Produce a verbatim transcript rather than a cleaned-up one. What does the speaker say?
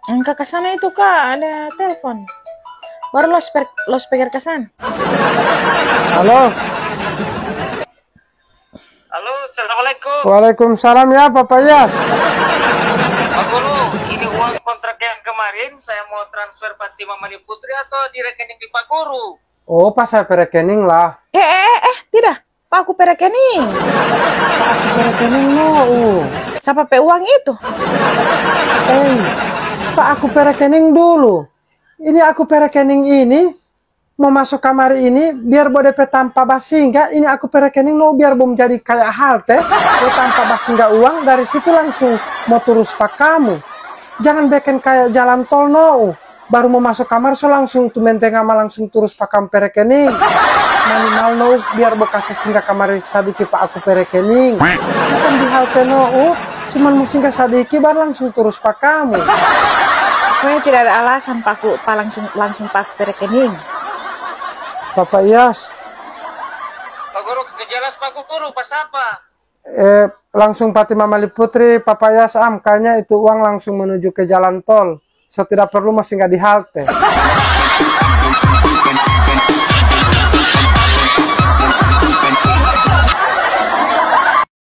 Angka ka sana itu, Kak, ada telepon. Baru loudspeaker, loudspeaker ka sana. Halo. Halo, assalamualaikum. Waalaikumsalam ya, Papa Yas. Pak Guru, ini uang kontrak yang kemarin saya mau transfer Fatima Mani Putri atau di rekening di Pak Guru? Oh, pa saya pe rekening lah. Eh, eh, eh, eh, tidak. Pa aku pe rekening. Pa aku pe rekening no, uh. Sapa pe uang itu? Eh, pa aku pe rekening dulu. Ini aku pe rekening ini mo maso kamari ini, biar bo de pe tampa basingga, ini aku pe rekening no, biar bo jadi kaya halte, mo tampa basingga uang, dari situ langsung mo turus pa kamu. Jangan bekin kaya jalan tol no, baru mo maso kamar so langsung tu menteng ama langsung turus pa kamu pe rekening. Minimal no, biar bo kase singga kamari sadiki pa aku pe rekening. Bukan di halte no, uh, cuman mo singga sadiki baru langsung turus pa kamu. Pokoknya tidak ada alasan pa aku pa langsung langsung pa aku pe rekening. Papa Yas. Pak Guru, kejelas Pak Guru, pas apa? Eh, langsung Fatima Mani Putri, Papa Yas am, kayaknya itu uang langsung menuju ke jalan tol. So tidak perlu masih nggak di halte.